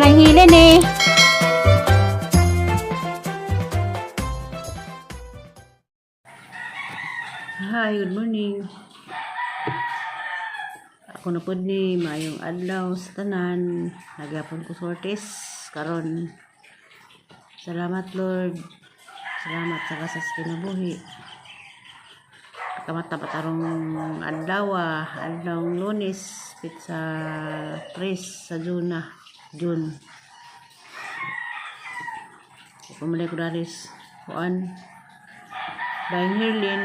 Ma'am Rahila eh. Hi, good morning. Ako na pod ni, maayong adlaw sa tanan. Nagapon ko sortis karon. Salamat, Lord. Salamat sa kasas kinabuhi. Kamata pa tarong adlaw, adlaw Lunes, pitsa 3 sa June na. June. Pumali ko daris kuan. Dahil Herlin,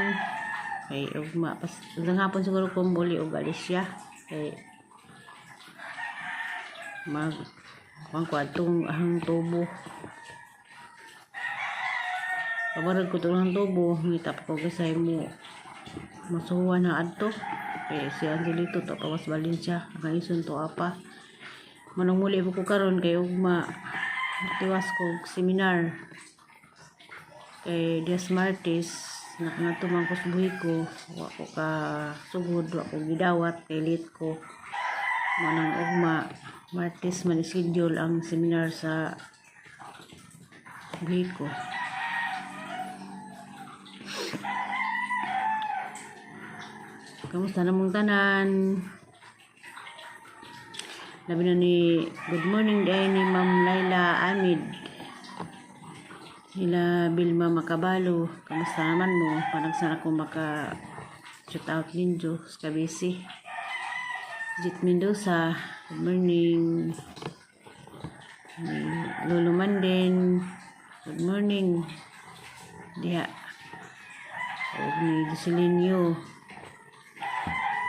kay ugma pas hanggang hapon siguro ko muli og alis siya kay mag kuan ko atong ahang tubo. Kabarag ko itong tubo, ngita pa ko kasay mo masuwa na adto kay si Angelito to pawas Valencia ang ison to apa. Manong muli ko karon kay ugma tiwas ko og seminar kay Dias Martes nakangato man ko sa buhi ko, wa ko ka sugod, wa ko gidawat kay late ko. Manang ugma Martes man schedule ang seminar sa buhi ko. Kamusta namong tanan? Labi na ni good morning day ni Ma'am Laila Amid. Nila Bilma Makabalo, kamusta naman mo? Panagsana ko maka shout out ninyo sa kabisi. Jit Mendoza, good morning. Ni Lolo Manden, good morning. Diha. Og ni Joselinho.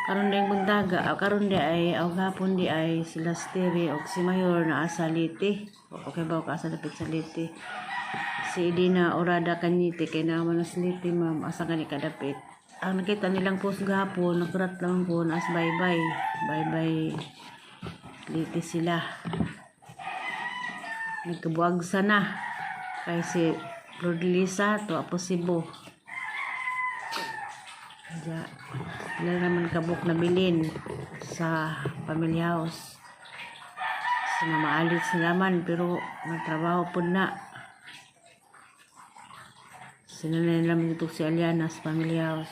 Karon dayong buntaga, karon di ay og hapon di ay sila Stevie og si Mayor na asa Leyte. Okay ba ka asa dapit sa Leyte? Si Edina Orada Kanyite kay naman na sa Leyte, ma'am, asa kani kadapit. Ang nakita nilang post gahapon, nakurat lang ko na as bye bye. Bye bye Leyte sila. Nagkabuag sana kay si Lord Lisa to apo Cebu. Ja, wala naman kabuk na bilin sa family house. Si Mama Alice naman, pero nagtrabaho po na. Sinanay naman dito si Aliana sa family house.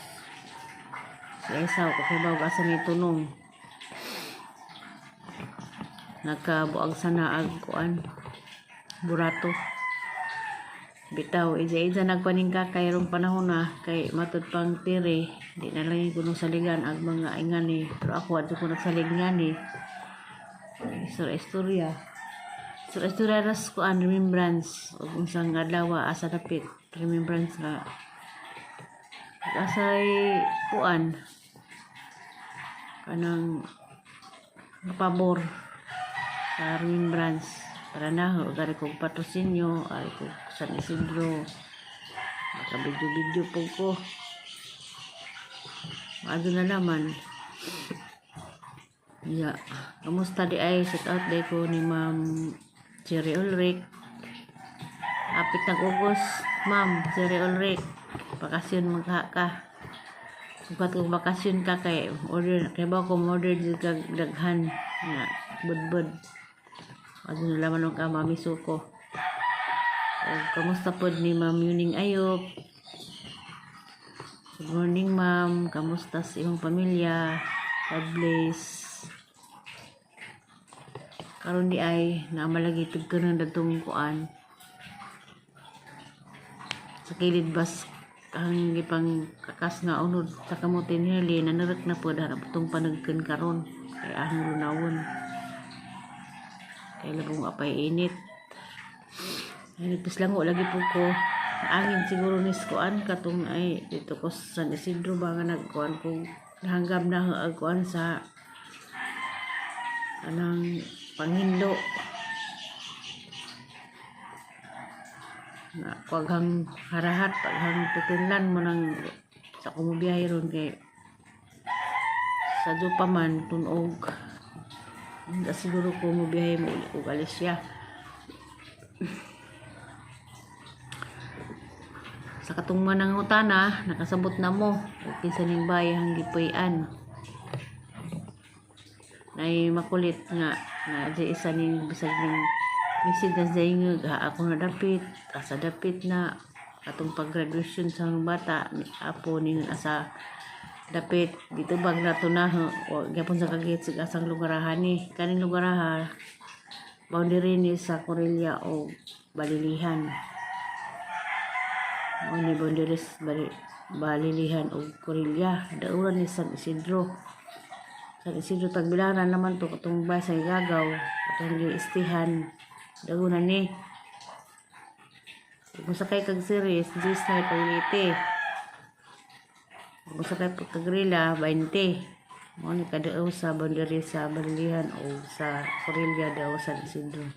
Si Esau, kakibaw asa ni tunong. Nagkabuag sana ag kuan burato. Bitaw, iza-iza nagpaning ka kay rong panahon na kay matud pang tire, di na lang yung kunong saligan ag mga ingani, pero ako adto ko nagsalig ngani. Istorya istorya. Istorya istorya ras kuan remembrance ug unsang adlaw asa dapit remembrance nga asay kuan kanang pabor sa remembrance para na ari kog patrosinyo, ari kog San Isidro, maka video video po ko. Maado na naman ya. Kamusta di ay? Shout out di ko ni Ma'am Cherry Ulrich. Apit ng August, Ma'am Cherry Ulrich, bakasyon magha ka. Sukat kong bakasyon ka kay order kay ba ko order di kag daghan nga budbud. Adto na laman ka Mami Suko. O, kamusta pod ni Ma'am Yuning Ayop? Good morning, ma'am. Kamusta sa imong pamilya? God bless. Karon di ay naamalagi ko ng datong kuan. Sa kilid bas ang gipang kakas nga unod sa kamote ni Heli nanarak na pod harap itong panagken karon kay ahong lunawon. Kay labong apay init. Ay, nagpislango lagi po ko. Angin siguro ni kuan katong ay dito ko sa San Isidro ba nga nagkuan ko nahanggam na ang kuan sa anang panghinlo na paghang harahat paghang titinlan mo nang sa kumubiyahe ron kay sa pa man tunog. Hindi siguro ko mubiyahe mo ulit og alis siya. Sa katong manangutana, nakasabot na mo. O kinsa ning bay ang gipuy-an. Nay makulit nga na di isa ning bisag ning Message na sa ingag, ha, ako na dapit, asa dapit na atong pag-graduation sa mga bata ni apo ning asa dapit dito bag nato na o gyapon sa kagit sa asang lugarahan ni kaning lugaraha boundary ni sa Corella o Balilihan. Mao ni boundary sa Balilihan o Corella. Dauran ni San Isidro. San Isidro Tagbilaran naman to, katong bay sa Igagaw, katong giistihan. Dauran ni. Kung sakay kag series, 10 na paglite. Kung sakay pag kagrila, 20. Mao ni kadaaw sa boundary sa Balilihan o sa Corella daw San Isidro.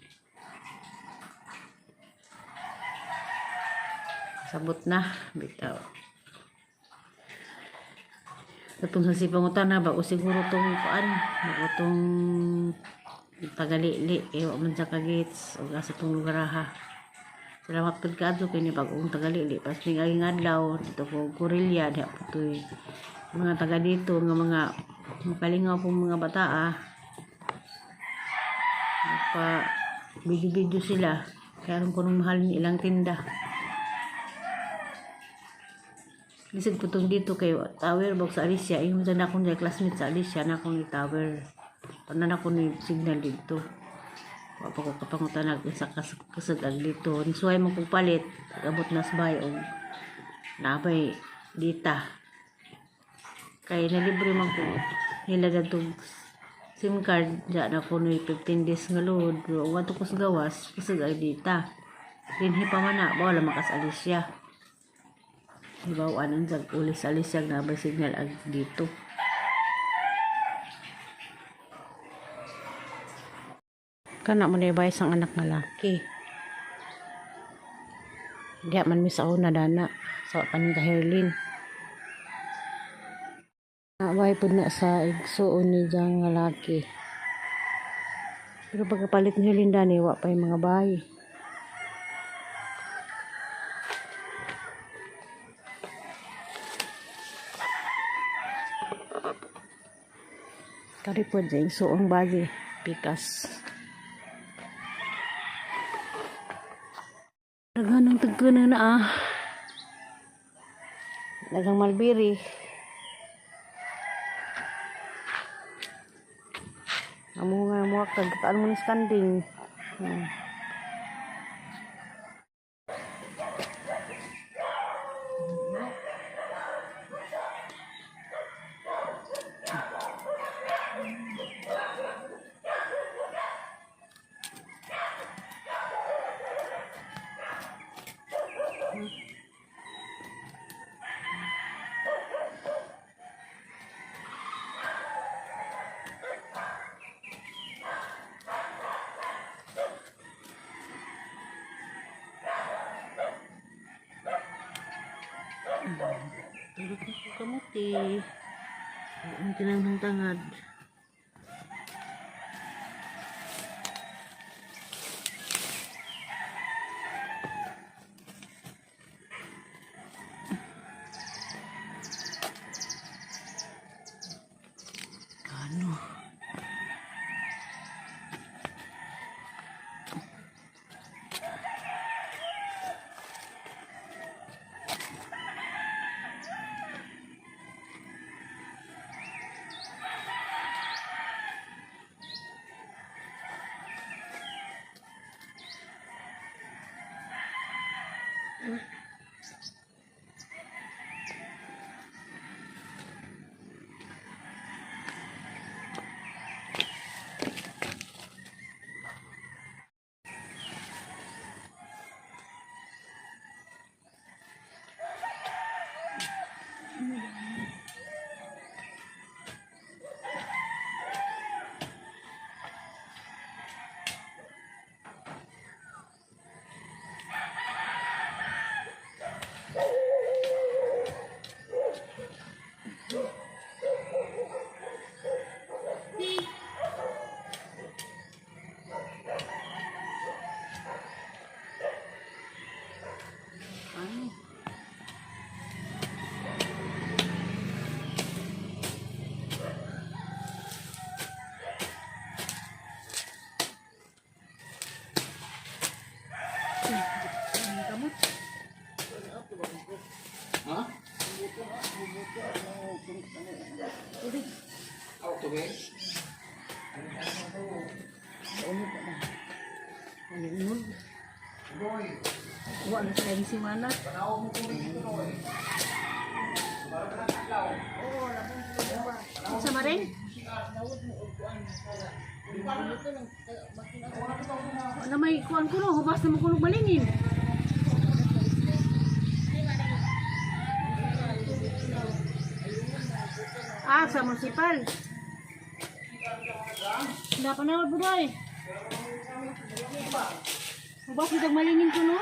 Sabot na, bitaw. Katong sa sipangutana ba o siguro tong kuan, bago tong tagalili kay wa man sa kagits o asa tong lugar ha. Salamat pud kaadto kay ni bag-ong tagalili pas ning aging adlaw dito ko Corella diha putoy mga taga dito nga mga makalingaw pong mga bata ah. Pa video-video sila. Kaya aron ko nung mahal ni ilang tinda. Lisod po tong dito kay tower box sa Alicia. Ingon sa akong classmate sa Alicia na akong ni tower. Panan ako ni signal dito. Wa pa ko kapangutan sa kasag dito. Nisuway mo kong palit. Abot na sa bahay og nabay dita. Kay nalibre man ko nila dadtong SIM card diya na ko ni 15 days nga load. Pero adto ko sa gawas kasag ay dita. Dinhi pa man na wala makas Alicia. Hibaw-an ang jag ulis Alicia nga bay signal ag dito. Kana mo na ibay sang anak nga laki. Diya man mi sa una dana sa kaning kaherlin. Abay pud na sa igsuon ni diyang nga laki. Pero pagkapalit ni Herlin dani wa pa yung mga bahay. Kari po sa igsuong bagi pikas. Daghan ng tagkana na ah. Daghang malbiri. Amo nga mo kag taan mo ni standing. Tulog na ko kamuti. Ang tinang ng tangad. Ano? Unod na. Ano unod? Wa na sa simana. Sa maring? Na may kuan ko no, hubas na mo kuno balingin. Ah, sa municipal. Wala pa na, budoy. Hubas na malingin ko no.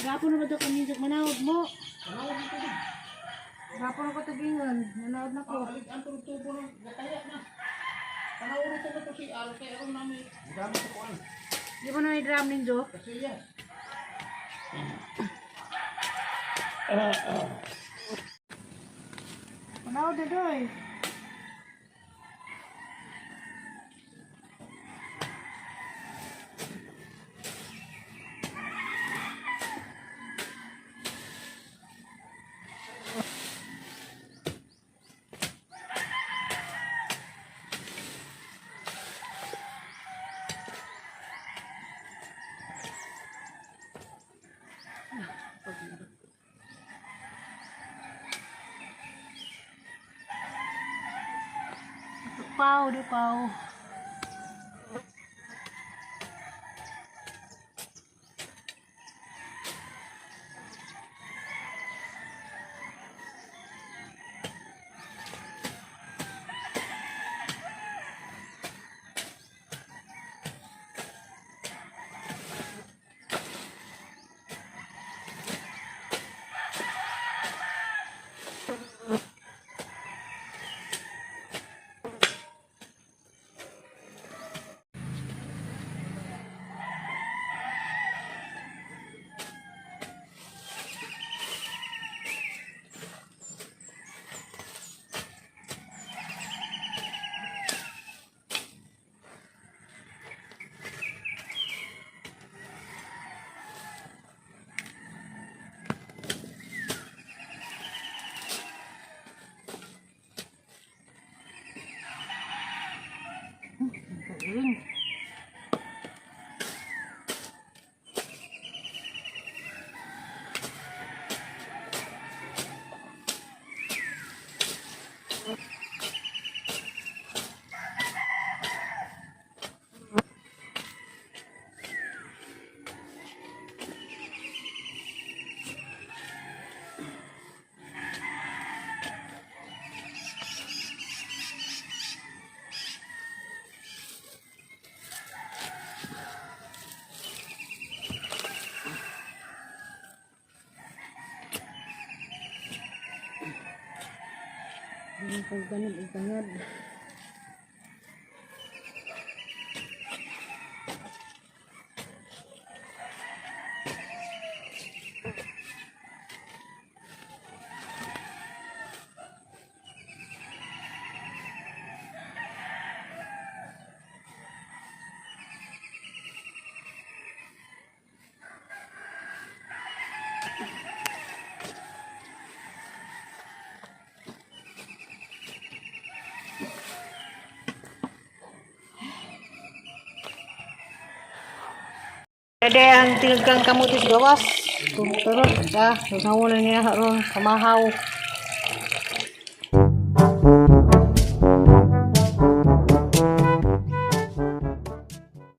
Gapo na ba daw kami sa manawag mo? Gapo na ko tugingan. Manawag na ko. Ang tubo ng gataya na. Panaulo ko to si Al kay aron nami. Dami sa kuan. Di ba na may drum ninyo? Kasi yan. Manawag na doy. Pau, di pau. Galing. Ang pagganod, ang tangad. Pwede ang tinagkang kamutis gawas. Turot, ah. Susawon na niya ron, kamahaw.